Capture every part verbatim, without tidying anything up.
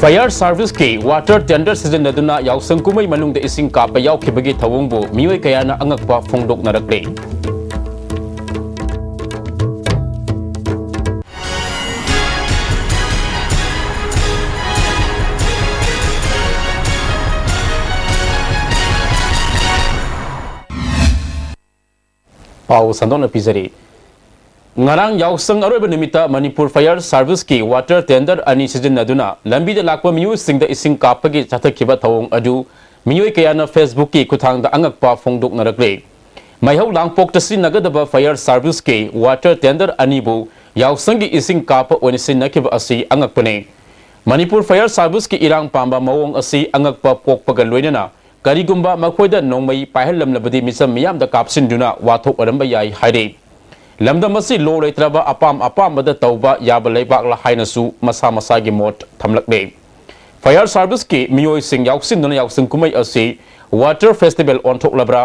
Fire Service ꯀꯤ water tender ꯁꯤꯖꯤꯟꯅꯗꯨꯅ ꯌꯥꯎꯁꯪ ꯀꯨꯝꯍꯩ ꯃꯅꯨꯡꯗ ꯏꯁꯤꯡ ꯀꯥꯞꯄ ꯌꯥꯎꯈꯤꯕꯒꯤ ꯊꯧꯑꯣꯡꯕꯨ ꯃꯤꯑꯣꯏ ꯀꯌꯥꯅ ꯑꯉꯛꯄ ꯐꯣꯡꯗꯣꯛꯅꯔꯛꯂꯤ꯫ ꯄꯥꯎ ꯁꯟꯗꯣꯛꯅ ꯄꯤꯖꯔꯤ꯫ ꯉꯔꯥꯡ ꯌꯥꯎꯁꯪ ꯑꯔꯣꯏꯕ ꯅꯨꯃꯤꯠꯇ ꯃꯅꯤꯄꯨꯔ Fire Service ꯀꯤ water tender ꯑꯅꯤ ꯁꯤꯖꯤꯟꯅꯗꯨꯅ ꯂꯝꯕꯤꯗ ꯂꯥꯛꯄ ꯃꯤꯑꯣꯏꯁꯤꯡꯗ ꯏꯁꯤꯡ ꯀꯥꯞꯄꯒꯤ ꯆꯠꯊꯈꯤꯕ ꯊꯧꯑꯣꯡ ꯑꯗꯨ ꯃꯤꯑꯣꯏ ꯀꯌꯥꯅ Facebook ꯀꯤ ꯈꯨꯠꯊꯥꯡꯗ ꯑꯉꯛꯄ ꯐꯣꯡꯗꯣꯛꯅꯔꯛꯂꯤ꯫ ꯃꯩꯍꯧ ꯂꯥꯡꯄꯣꯛꯇ ꯁꯤꯖꯤꯟꯅꯒꯗꯕ Fire Service ꯀꯤ water tender ꯑꯅꯤꯕꯨ ꯌꯥꯎꯁꯪꯒꯤ ꯏꯁꯤꯡ ꯀꯥꯞꯄ ꯑꯣꯏꯅ ꯁꯤꯖꯤꯟꯅꯈꯤꯕ ꯑꯁꯤ ꯑꯉꯛꯄꯅꯤ꯫ ꯃꯅꯤꯄꯨꯔ Fire Service ꯀꯤ ꯏꯔꯥꯡ ꯄꯥꯝꯕ ꯃꯑꯣꯡ ꯑꯁꯤ ꯑꯉꯛꯄ ꯄꯣꯛꯄꯒ ꯂꯣꯏꯅꯅ ꯀꯔꯤꯒꯨꯝꯕ ꯃꯈꯣꯏꯗ ꯅꯣꯡꯃꯩ ꯄꯥꯏꯍꯜꯂꯝꯂꯕꯗꯤ ꯃꯤꯆꯝ ꯃꯤꯌꯥꯝꯗ ꯀꯥꯞꯁꯤꯟꯗꯨꯅ ꯋꯥꯊꯣꯛ ꯑꯣꯏꯔꯝꯕ ꯌꯥꯏ ꯍꯥꯏꯔꯤ꯫ ꯂꯝꯗꯝ ꯑꯁꯤ law ꯂꯩꯇ꯭ꯔꯕ ꯑꯄꯥꯝ ꯑꯄꯥꯝꯕꯗ ꯇꯧꯕ ꯌꯥꯕ ꯂꯩꯕꯥꯛꯂ ꯍꯥꯏꯅꯁꯨ ꯃꯁꯥ ꯃꯁꯥꯒꯤ ꯃꯣꯠ ꯊꯝꯂꯛꯂꯤ꯫ Fire Service ꯀꯤ ꯃꯤꯑꯣꯏꯁꯤꯡ ꯌꯥꯎꯁꯤꯟꯗꯨꯅ ꯌꯥꯎꯁꯪ ꯀꯨꯝꯍꯩ ꯑꯁꯤ water festival ꯑꯣꯟꯊꯣꯛꯂꯕ꯭ꯔꯥ?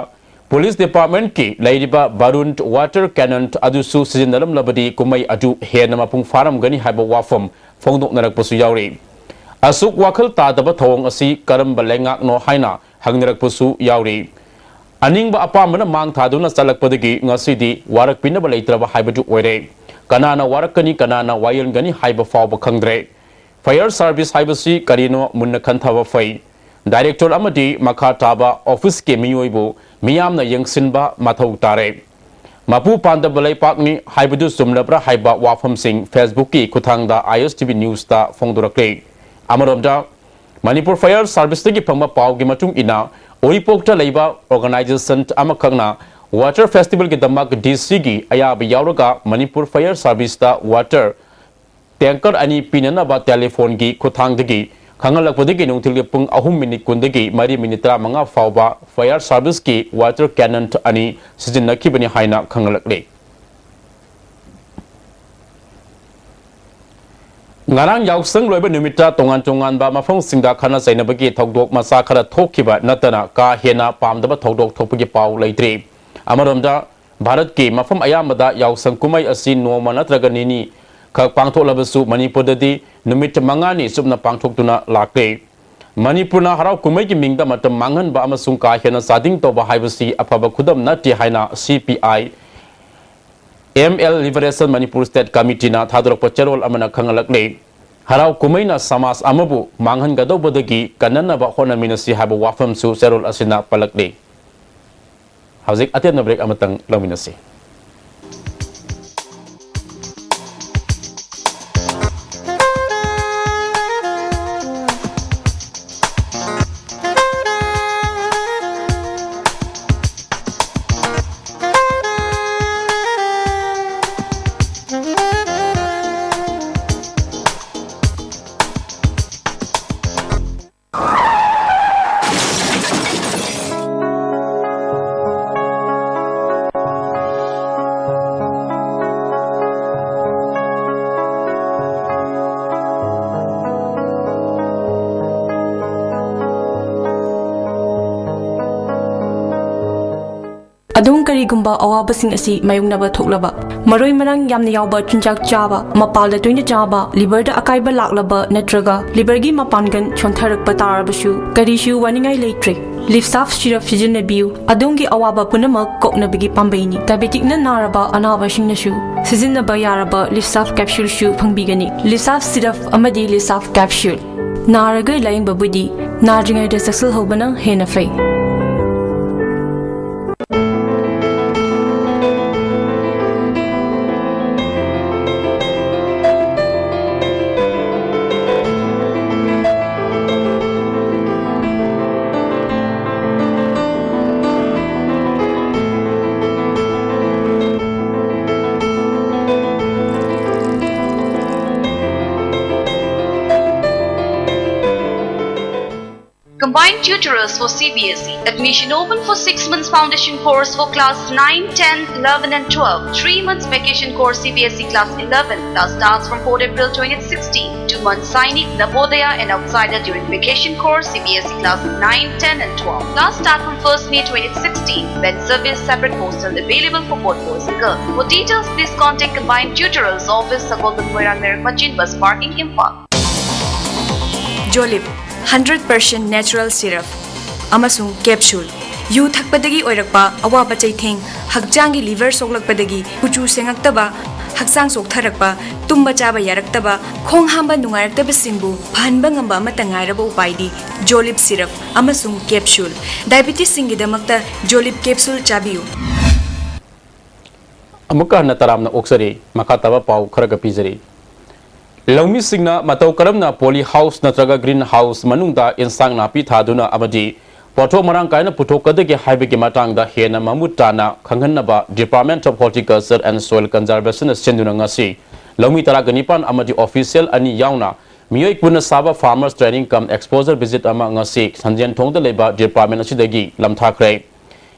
Police Department ꯀꯤ ꯂꯩꯔꯤꯕ Barun water cannon ꯑꯗꯨꯁꯨ ꯁꯤꯖꯤꯟꯅꯔꯝꯂꯕꯗꯤ ꯀꯨꯝꯍꯩ ꯑꯗꯨ ꯍꯦꯟꯅ ꯃꯄꯨꯡ ꯐꯥꯔꯝꯒꯅꯤ ꯍꯥꯏꯕ ꯋꯥꯐꯝ ꯐꯣꯡꯗꯣꯛꯅꯔꯛꯄꯁꯨ ꯌꯥꯎꯔꯤ꯫ ꯑꯁꯨꯛ ꯋꯥꯈꯜ ꯇꯥꯗꯕ ꯊꯧꯑꯣꯡ ꯑꯁꯤ ꯀꯔꯝꯕ ꯂꯩꯉꯥꯛꯅꯣ ꯍꯥꯏꯅ ꯍꯪꯅꯔꯛꯄꯁꯨ ꯌꯥꯎꯔꯤ꯫ ꯑꯅꯤꯡꯕ ꯑꯄꯥꯝꯕꯅ ꯃꯥꯡ ꯊꯥꯗꯨꯅ ꯆꯠꯂꯛꯄꯗꯒꯤ ꯉꯁꯤꯗꯤ ꯋꯥꯔꯛꯄꯤꯅꯕ ꯂꯩꯇ꯭ꯔꯕ ꯍꯥꯏꯕꯗꯨ ꯑꯣꯏꯔꯦ꯫ ꯀꯅꯥꯅ ꯋꯥꯔꯛꯀꯅꯤ, ꯀꯅꯥꯅ ꯋꯥꯌꯦꯜꯒꯅꯤ ꯍꯥꯏꯕ ꯐꯥꯎꯕ ꯈꯪꯗ꯭ꯔꯦ꯫ Fire Service ꯍꯥꯏꯕꯁꯤ ꯀꯔꯤꯅꯣ ꯃꯨꯟꯅ ꯈꯟꯊꯕ ꯐꯩ꯫ Director ꯑꯃꯗꯤ ꯃꯈꯥ ꯇꯥꯕ office ꯀꯤ ꯃꯤꯑꯣꯏꯕꯨ ꯃꯤꯌꯥꯝꯅ ꯌꯦꯡꯁꯤꯟꯕ ꯃꯊꯧ ꯇꯥꯔꯦ꯫ ꯃꯄꯨ ꯄꯥꯟꯗꯕ ꯂꯩꯄꯥꯛꯅꯤ ꯍꯥꯏꯕꯗꯨ ꯆꯨꯝꯂꯕ꯭ꯔꯥ ꯍꯥꯏꯕ ꯋꯥꯐꯝꯁꯤꯡ Facebook ꯀꯤ ꯈꯨꯠꯊꯥꯡꯗ ISTV News ꯇ ꯐꯣꯡꯗꯣꯔꯛꯂꯤ꯫ ꯑꯃꯔꯣꯝꯗ, ꯃꯅꯤꯄꯨꯔ Fire Service ꯇꯒꯤ ꯐꯪꯕ ꯄꯥꯎꯒꯤ ꯃꯇꯨꯡ ꯏꯟꯅ, ꯎꯔꯤꯄꯣꯛꯇ ꯂꯩꯕ organization ꯑꯃꯈꯛꯅ water festival ꯒꯤꯗꯃꯛ DC ꯒꯤ ꯑꯌꯥꯕ ꯌꯥꯎꯔꯒ ꯃꯅꯤꯄꯨꯔ Fire Service ꯇ water tanker ꯑꯅꯤ ꯄꯤꯅꯅꯕ telephone ꯒꯤ ꯈꯨꯠꯊꯥꯡꯗꯒꯤ ꯈꯪꯍꯜꯂꯛꯄꯗꯒꯤ ꯅꯨꯡꯊꯤꯜꯒꯤ ꯄꯨꯡ ꯑꯍꯨꯝ minute ꯀꯨꯟꯗꯒꯤ ꯃꯔꯤ minute ꯇꯔꯥꯃꯉꯥ ꯐꯥꯎꯕ Fire Service ꯀꯤ water cannon ꯑꯅꯤ ꯁꯤꯖꯤꯟꯅꯈꯤꯕꯅꯤ ꯍꯥꯏꯅ ꯈꯪꯍꯜꯂꯛꯂꯤ꯫ ꯉꯔꯥꯡ ꯌꯥꯎꯁꯪ ꯂꯣꯏꯕ ꯅꯨꯃꯤꯠꯇ ꯇꯣꯉꯥꯟ ꯇꯣꯉꯥꯟꯕ ꯃꯐꯝꯁꯤꯡꯗ ꯈꯠꯅ ꯆꯩꯅꯕꯒꯤ ꯊꯧꯗꯣꯛ ꯃꯆꯥ ꯈꯔ ꯊꯣꯛꯈꯤꯕ ꯅꯠꯇꯅ ꯀꯥ ꯍꯦꯟꯅ ꯄꯥꯝꯗꯕ ꯊꯧꯗꯣꯛ ꯊꯣꯛꯄꯒꯤ ꯄꯥꯎ ꯂꯩꯇ꯭ꯔꯤ꯫ ꯑꯃꯔꯣꯝꯗ, ꯚꯥꯔꯠꯀꯤ ꯃꯐꯝ ꯑꯌꯥꯝꯕꯗ ꯌꯥꯎꯁꯪ ꯀꯨꯝꯍꯩ ꯑꯁꯤ ꯅꯣꯡꯃ ꯅꯠꯇ꯭ꯔꯒ ꯅꯤꯅꯤ ꯈꯛ ꯄꯥꯡꯊꯣꯛꯂꯕꯁꯨ ꯃꯅꯤꯄꯨꯔꯗꯗꯤ ꯅꯨꯃꯤꯠ ꯃꯉꯥꯅꯤ ꯆꯨꯞꯅ ꯄꯥꯡꯊꯣꯛꯇꯨꯅ ꯂꯥꯛꯂꯦ꯫ ꯃꯅꯤꯄꯨꯔꯅ ꯍꯔꯥꯎ ꯀꯨꯝꯍꯩꯒꯤ ꯃꯤꯡꯗ ꯃꯇꯝ ꯃꯥꯡꯍꯟꯕ ꯑꯃꯁꯨꯡ ꯀꯥ ꯍꯦꯟꯅ ꯆꯥꯗꯤꯡ ꯇꯧꯕ ꯍꯥꯏꯕꯁꯤ ꯑꯐꯕ ꯈꯨꯗꯝ ꯅꯠꯇꯦ ꯍꯥꯏꯅ C P I M L Liberation Manipur State Committeeꯅ ꯊꯥꯗꯣꯔꯛꯄ ꯆꯦꯔꯣꯜ ꯑꯃꯅ ꯈꯪꯍꯜꯂꯛꯂꯦ꯫ ꯍꯔꯥꯎ ꯀꯨꯝꯍꯩꯅ ꯁꯃꯥꯖ ꯑꯃꯕꯨ ꯃꯥꯡꯍꯟꯒꯗꯧꯕꯗꯒꯤ ꯀꯟꯅꯅꯕ ꯍꯣꯠꯅꯃꯤꯟꯅꯁꯤ ꯍꯥꯏꯕ ꯋꯥꯐꯝꯁꯨ ꯆꯦꯔꯣꯜ ꯑꯁꯤꯅ ꯄꯜꯂꯛꯂꯤ꯫ ꯍꯧꯖꯤꯛ ꯑꯇꯦꯟꯕ break ꯑꯃꯇꯪ ꯂꯧꯃꯤꯟꯅꯁꯤ꯫ ꯑꯗꯣꯝ ꯀꯔꯤꯒꯨꯝꯕ ꯑꯋꯥꯕꯁꯤꯡ ꯑꯁꯤ ꯃꯥꯌꯣꯛꯅꯕ ꯊꯣꯛꯂꯕ, ꯃꯔꯣꯏ ꯃꯔꯥꯡ ꯌꯥꯝꯅ ꯌꯥꯎꯕ ꯆꯤꯟꯖꯥꯛ ꯆꯥꯕ, ꯃꯄꯥꯜꯗ ꯇꯣꯏꯅ ꯆꯥꯕ, liverꯗ ꯑꯀꯥꯏꯕ ꯂꯥꯛꯂꯕ ꯅꯠꯇ꯭ꯔꯒ liverꯒꯤ ꯃꯄꯥꯡꯒꯜ ꯁꯣꯟꯊꯔꯛꯄ ꯇꯥꯔꯕꯁꯨ, ꯀꯔꯤꯁꯨ ꯋꯥꯅꯤꯡꯉꯥꯏ ꯂꯩꯇ꯭ꯔꯦ꯫ Livsaf syrup ꯁꯤꯖꯤꯟꯅꯕꯤꯌꯨ꯫ ꯑꯗꯣꯝꯒꯤ ꯑꯋꯥꯕ ꯄꯨꯝꯅꯃꯛ ꯀꯣꯛꯅꯕꯒꯤ ꯄꯥꯝꯕꯩꯅꯤ꯫ Diabeticꯅ ꯅꯥꯔꯕ ꯑꯅꯥꯕꯁꯤꯡꯅꯁꯨ ꯁꯤꯖꯤꯟꯅꯕ ꯌꯥꯔꯕ Livsaf capsuleꯁꯨ ꯐꯪꯕꯤꯒꯅꯤ꯫ Livsaf syrup ꯑꯃꯗꯤ Livsaf capsule꯫ ꯅꯥꯔꯒ ꯂꯥꯌꯦꯡꯕꯕꯨꯗꯤ ꯅꯥꯗ꯭ꯔꯤꯉꯩꯗ ꯆꯦꯛꯁꯤꯜꯍꯧꯕꯅ ꯍꯦꯟꯅ ꯐꯩ꯫ Combined tutorials for C B S E. Admission open for six months foundation course for class nine, ten, eleven and twelve. Three months vacation course C B S E class eleven. Class starts from fourth April twenty sixteen. Two months Sainik, Navodaya and Outsider during vacation course C B S E class nine, ten and twelve. Class start from first May twenty sixteen. When service, separate hostel available for both boys and girls. For details, please contact Combined Tutorials Office, Sagolband Moirang Narak Machine Bus Parking, Imphal. Jolib, hundred percent natural syrup ꯑꯃꯁꯨꯡ capsule꯫ U ꯊꯛꯄꯗꯒꯤ ꯑꯣꯏꯔꯛꯄ ꯑꯋꯥꯕ ꯆꯩꯊꯦꯡ, ꯍꯛꯆꯥꯡꯒꯤ liver ꯁꯣꯛꯂꯛꯄꯗꯒꯤ ꯀꯨꯆꯨ ꯁꯦꯡꯉꯛꯇꯕ, ꯍꯛꯆꯥꯡ ꯆꯣꯛꯊꯔꯛꯄ, ꯇꯨꯝꯕ ꯆꯥꯕ ꯌꯥꯔꯛꯇꯕ, ꯈꯣꯡ ꯍꯥꯝꯕ ꯅꯨꯡꯉꯥꯏꯔꯛꯇꯕꯁꯤꯡꯕꯨ ꯐꯍꯟꯕ ꯉꯝꯕ ꯑꯃꯠꯇ ꯉꯥꯏꯔꯕ ꯎꯄꯥꯏꯗꯤ Jolib syrup ꯑꯃꯁꯨꯡ capsule꯫ Diabetesꯁꯤꯡꯒꯤꯗꯃꯛꯇ Jolib capsule ꯆꯥꯕꯤꯌꯨ꯫ ꯑꯃꯨꯛꯀ ꯍꯟꯅ ꯇꯔꯥꯝꯅ ꯑꯣꯛꯆꯔꯤ꯫ ꯃꯈꯥ ꯇꯥꯕ ꯄꯥꯎ ꯈꯔꯒ ꯄꯤꯖꯔꯤ꯫ ꯂꯧꯃꯤꯁꯤꯡꯅ ꯃꯇꯧ ꯀꯔꯝꯅ poly house ꯅꯠꯇ꯭ꯔꯒ green house ꯃꯅꯨꯡꯗ ꯏꯟꯁꯥꯡ ꯅꯥꯄꯤ ꯊꯥꯗꯨꯅ ꯑꯃꯗꯤ ꯄꯣꯠꯊꯣꯛ ꯃꯔꯥꯡ ꯀꯥꯏꯅ ꯄꯨꯊꯣꯛꯀꯗꯒꯦ ꯍꯥꯏꯕꯒꯤ ꯃꯇꯥꯡꯗ ꯍꯦꯟꯅ ꯃꯃꯨꯠ ꯇꯥꯅ ꯈꯪꯍꯟꯅꯕ Department of Horticulture and Soil Conservationꯅ ꯁꯤꯟꯗꯨꯅ ꯉꯁꯤ ꯂꯧꯃꯤ ꯇꯔꯥꯒ ꯅꯤꯄꯥꯟ ꯑꯃꯗꯤ official ꯑꯅꯤ ꯌꯥꯎꯅ ꯃꯤꯑꯣꯏ ꯀꯨꯟꯅ ꯁꯥꯕ farmers training cum exposure visit ꯑꯃ ꯉꯁꯤ ꯁꯟꯖꯦꯟꯊꯣꯡꯗ ꯂꯩꯕ department ꯑꯁꯤꯗꯒꯤ ꯂꯝꯊꯥꯈ꯭ꯔꯦ꯫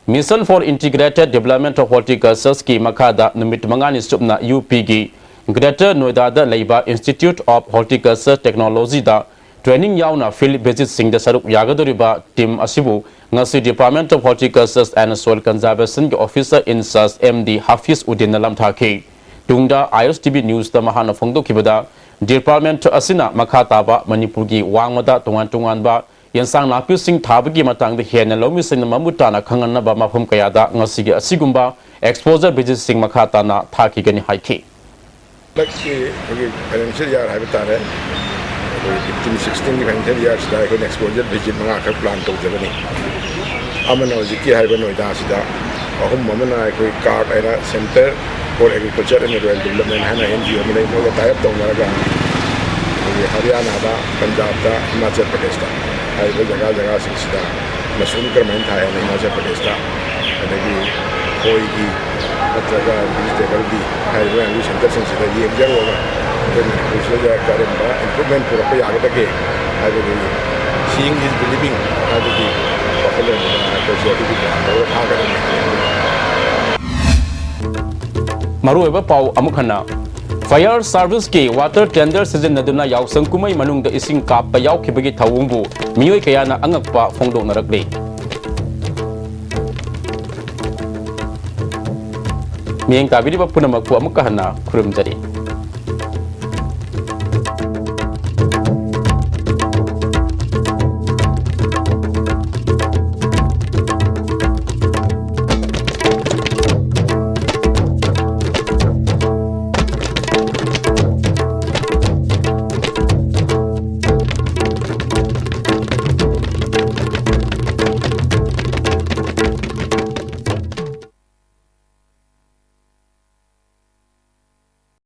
Mission for Integrated Development of Horticultureꯀꯤ ꯃꯈꯥꯗ ꯅꯨꯃꯤꯠ ꯃꯉꯥꯅꯤ ꯆꯨꯞꯅ UPꯒꯤ Greater Noidada ꯂꯩꯕ Institute of Horticulture Technologyꯗ training ꯌꯥꯎꯅ field visitꯁꯤꯡꯗ ꯁꯔꯨꯛ ꯌꯥꯒꯗꯧꯔꯤꯕ team ꯑꯁꯤꯕꯨ ꯉꯁꯤ Department of Horticulture and Soil Conservationꯒꯤ officer in charge MD Hafiz Uddinꯅ ꯂꯝꯊꯥꯈꯤ꯫ ꯇꯨꯡꯗ ISTV Newsꯇ ꯃꯍꯥꯛꯅ ꯐꯣꯡꯗꯣꯛꯈꯤꯕꯗ, department ꯑꯁꯤꯅ ꯃꯈꯥ ꯇꯥꯕ ꯃꯅꯤꯄꯨꯔꯒꯤ ꯋꯥꯡꯃꯗ ꯇꯣꯉꯥꯟ ꯇꯣꯉꯥꯟꯕ ꯌꯦꯟꯁꯥꯡ ꯅꯥꯄꯤꯁꯤꯡ ꯊꯥꯕꯒꯤ ꯃꯇꯥꯡꯗ ꯍꯦꯟꯅ ꯂꯧꯃꯤꯁꯤꯡꯅ ꯃꯃꯨꯠ ꯇꯥꯅ ꯈꯪꯍꯟꯅꯕ ꯃꯐꯝ ꯀꯌꯥꯗ ꯉꯁꯤꯒꯤ ꯑꯁꯤꯒꯨꯝꯕ exposure visitꯁꯤꯡ ꯃꯈꯥ ꯇꯥꯅ ꯊꯥꯈꯤꯒꯅꯤ ꯍꯥꯏꯈꯤ꯫ ꯍꯟꯗꯛꯀꯤ ꯑꯩꯈꯣꯏꯒꯤ financial year ꯍꯥꯏꯕ ꯇꯥꯔꯦ, ꯑꯩꯈꯣꯏ fifteen sixteenꯒꯤ financial yearꯁꯤꯗ ꯑꯩꯈꯣꯏꯅ exposure visit ꯃꯉꯥꯈꯛ plan ꯇꯧꯖꯕꯅꯤ꯫ ꯑꯃꯅ ꯍꯧꯖꯤꯛꯀꯤ ꯍꯥꯏꯔꯤꯕ ꯅꯣꯏꯗꯥꯁꯤꯗ, ꯑꯍꯨꯝ ꯑꯃꯅ ꯑꯩꯈꯣꯏ CARD ꯍꯥꯏꯅ Centre for Agriculture and Rural Development ꯍꯥꯏꯅ NGO ꯑꯃ ꯂꯩ, ꯃꯣꯏꯒ tie up ꯇꯧꯅꯔꯒ ꯑꯩꯈꯣꯏꯒꯤ ꯍꯔꯤꯌꯥꯅꯥꯗ, ꯄꯟꯖꯥꯕꯇ, ꯍꯤꯃꯥꯆꯜ ꯄ꯭ꯔꯗꯦꯁꯇ ꯍꯥꯏꯔꯤꯕ ꯖꯒꯥ ꯖꯒꯥꯁꯤꯡꯁꯤꯗ mushroom ꯀꯔꯝꯍꯥꯏꯅ ꯊꯥꯏ ꯍꯥꯏꯅ ꯍꯤꯃꯥꯆꯜ ꯄ꯭ꯔꯗꯦꯁꯇ, ꯑꯗꯒꯤ ꯈꯣꯏꯒꯤ ꯅꯠꯇ꯭ꯔꯒ vegetableꯒꯤ ꯍꯥꯏꯔꯤꯕ ꯃꯌꯥꯝꯒꯤ centreꯁꯤꯡꯁꯤꯗ ꯌꯦꯡꯖꯔꯨꯔꯒ ꯑꯩꯈꯣꯏ ꯃꯅꯤꯄꯨꯔꯁꯤꯗ ꯀꯔꯝꯕ improvement ꯄꯨꯔꯛꯄ ꯌꯥꯒꯗꯒꯦ ꯍꯥꯏꯕꯒꯤ Seeing is believing ꯍꯥꯏꯕꯒꯤ ꯋꯥꯈꯜꯂꯣꯟꯗꯨꯅ ꯑꯩꯈꯣꯏꯁꯨ ꯑꯗꯨꯒꯤ plan ꯇꯧꯔꯒ ꯊꯥꯒꯗꯕꯅꯤ꯫ ꯃꯔꯨꯑꯣꯏꯕ ꯄꯥꯎ ꯑꯃꯨꯛ ꯍꯟꯅ꯫ Fire service ꯀꯤ water tender ꯁꯤꯖꯤꯟꯅꯗꯨꯅ ꯌꯥꯎꯁꯪ ꯀꯨꯝꯍꯩ ꯃꯅꯨꯡꯗ ꯏꯁꯤꯡ ꯀꯥꯞꯄ ꯌꯥꯎꯈꯤꯕꯒꯤ ꯊꯧꯑꯣꯡꯕꯨ ꯃꯤꯑꯣꯏ ꯀꯌꯥꯅ ꯑꯉꯛꯄ ꯐꯣꯡꯗꯣꯛꯅꯔꯛꯂꯤ꯫ ꯃꯤꯠꯌꯦꯡ ꯇꯥꯕꯤꯔꯤꯕ ꯄꯨꯝꯅꯃꯛꯄꯨ ꯑꯃꯨꯛꯀ ꯍꯟꯅ ꯈꯨꯔꯨꯝꯖꯔꯤ꯫